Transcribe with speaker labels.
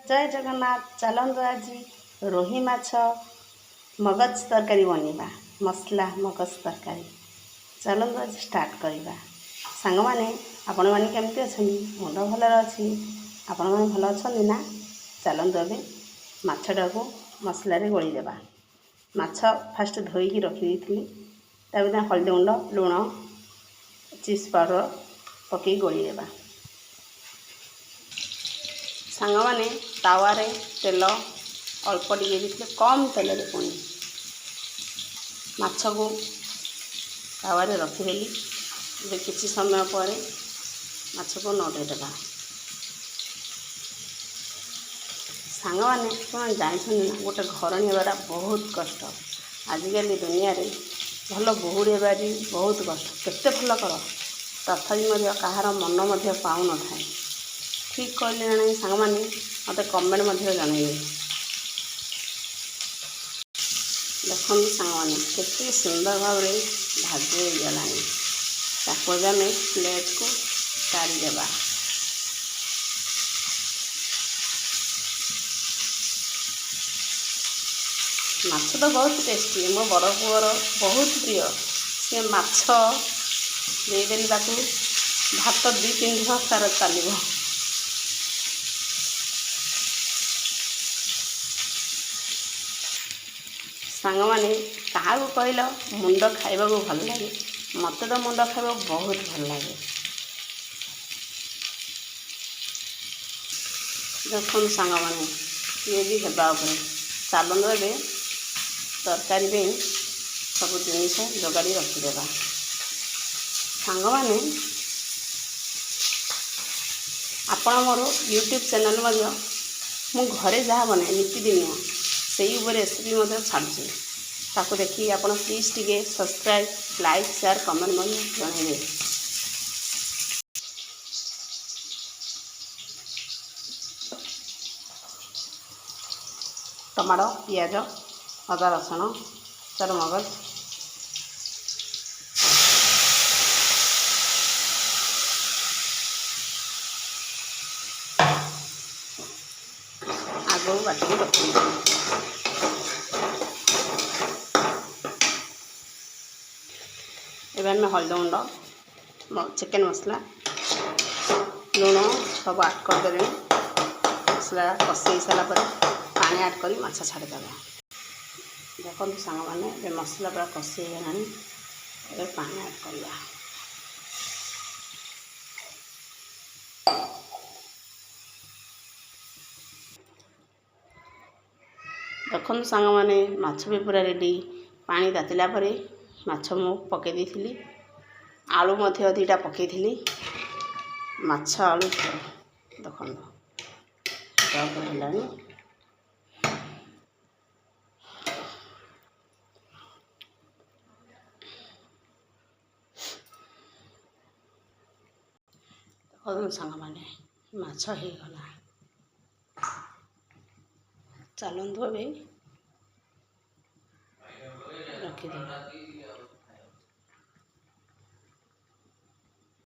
Speaker 1: ଜୟ ଜଗନ୍ନାଥ। ଚାଲନ୍ତୁ, ଆଜି ରୋହି ମାଛ ମଗଜ ତରକାରୀ ବନେଇବା, ମସଲା ମଗଜ ତରକାରୀ। ଚାଲନ୍ତୁ, ଆଜି ଷ୍ଟାର୍ଟ କରିବା। ସାଙ୍ଗମାନେ, ଆପଣମାନେ କେମିତି ଅଛନ୍ତି? ମୁଁ ତ ଭଲରେ ଅଛି। ଆପଣମାନେ ଭଲ ଅଛନ୍ତି ନା? ଚାଲନ୍ତୁ, ଏବେ ମାଛଟାକୁ ମସଲାରେ ଗୋଳେଇ ଦେବା। ମାଛ ଫାଷ୍ଟ ଧୋଇକି ରଖିଦେଇଥିଲି। ତାପରେ ହଳଦୀ ଗୁଣ୍ଡ, ଲୁଣ, ଚିପ୍ସ ପାଉଡ଼ର ପକାଇ ଗୋଳେଇ ଦେବା। ସାଙ୍ଗମାନେ, ତାୱାରେ ତେଲ ଅଳ୍ପ ଟିକେ ଦେଇଥିଲେ, କମ୍ ତେଲରେ ପୁଣି ମାଛକୁ ତାୱାରେ ରଖିଦେଲି। ଏବେ କିଛି ସମୟ ପରେ ମାଛକୁ ନଉଟେଇ ଦେବା। ସାଙ୍ଗମାନେ, ଆପଣ ଜାଣିଛନ୍ତି ନା, ଗୋଟେ ଘରଣୀ ହେବାଟା ବହୁତ କଷ୍ଟ। ଆଜିକାଲି ଦୁନିଆରେ ଭଲ ବୋହୂ ହେବା ବି ବହୁତ କଷ୍ଟ। କେତେ ଭଲ କର, ତଥାପି ମଧ୍ୟ କାହାର ମନ ମଧ୍ୟ ପାଉନଥାଏ। ଠିକ୍ କହିଲେ ନା ନାହିଁ ସାଙ୍ଗମାନେ? ମୋତେ କମେଣ୍ଟ ମଧ୍ୟ ଜଣାଇବେ। ଦେଖନ୍ତୁ ସାଙ୍ଗମାନେ, କେତେ ସୁନ୍ଦର ଭାବରେ ଭାଜି ହେଇଗଲାଣି। ତାକୁ ଏବେ ଆମେ ପ୍ଲେଟ୍କୁ କାଢ଼ିଦେବା। ମାଛ ତ ବହୁତ ଟେଷ୍ଟି। ମୋ ବଡ଼ ପୁଅର ବହୁତ ପ୍ରିୟ। ସେ ମାଛ ଦେଇଦେଲି ତାକୁ, ଭାତ ଦୁଇ ତିନି ଥର ତାର ଚାଲିବ। ସାଙ୍ଗମାନେ, କାହାକୁ କହିଲ ମୁଣ୍ଡ ଖାଇବାକୁ ଭଲ ଲାଗେ? ମୋତେ ତ ମୁଣ୍ଡ ଖାଇବାକୁ ବହୁତ ଭଲ ଲାଗେ। ଦେଖନ୍ତୁ ସାଙ୍ଗମାନେ, ଇଏ ବି ହେବା ଉପରେ। ଚାଲନ୍ତୁ, ଏବେ ତରକାରୀ ପାଇଁ ସବୁ ଜିନିଷ ଯୋଗାଡ଼ି ରଖିଦେବା। ସାଙ୍ଗମାନେ, ଆପଣ ମୋର ୟୁଟ୍ୟୁବ୍ ଚ୍ୟାନେଲ୍ ମଧ୍ୟ ମୁଁ ଘରେ ଯାହା ବନାଏ ନିତିଦିନିଆ, ସେଇ ଉପରେ ରେସିପି ମଧ୍ୟ ଛାଡ଼ୁଛି। ତାକୁ ଦେଖି ଆପଣ ପ୍ଲିଜ୍ ଟିକେ ସବସ୍କ୍ରାଇବ୍, ଲାଇକ୍, ସେୟାର, କମେଣ୍ଟ ମଧ୍ୟ ଜଣାଇବେ। ଟମାଟୋ, ପିଆଜ, ଅଦା, ରସୁଣ, ଚାରୁମଗଜ ଆଗରୁ ବାଟିକି ରଖିଦେଇଥିଲି। ଏବେ ଆମେ ହଳଦୀ ଗୁଣ୍ଡ, ଚିକେନ୍ ମସଲା, ଲୁଣ ସବୁ ଆଡ଼୍ କରିଦେଲେଣି। ମସଲା କଷି ହେଇସାରିଲା ପରେ ପାଣି ଆଡ଼୍ କରି ମାଛ ଛାଡ଼ିଦେବା। ଦେଖନ୍ତୁ ସାଙ୍ଗମାନେ, ଏବେ ମସଲା ପୁରା କଷି ହେଇଗଲାଣି। ଏବେ ପାଣି ଆଡ଼୍ କରିବା। ଦେଖନ୍ତୁ ସାଙ୍ଗମାନେ, ମାଛ ବି ପୁରା ରେଡ଼ି। ପାଣି ତାତିଲା ପରେ ମାଛ ମୁଁ ପକାଇ ଦେଇଥିଲି। ଆଳୁ ମଧ୍ୟ ଦୁଇଟା ପକାଇଥିଲି। ମାଛ ଆଳୁ ଦେଖନ୍ତୁ, ତାପରେ ହେଲାଣି। ଦେଖନ୍ତୁ ସାଙ୍ଗମାନେ, ମାଛ ହେଇଗଲା। ଚାଲନ୍ତୁ, ଏବେ ରଖିଦେବା।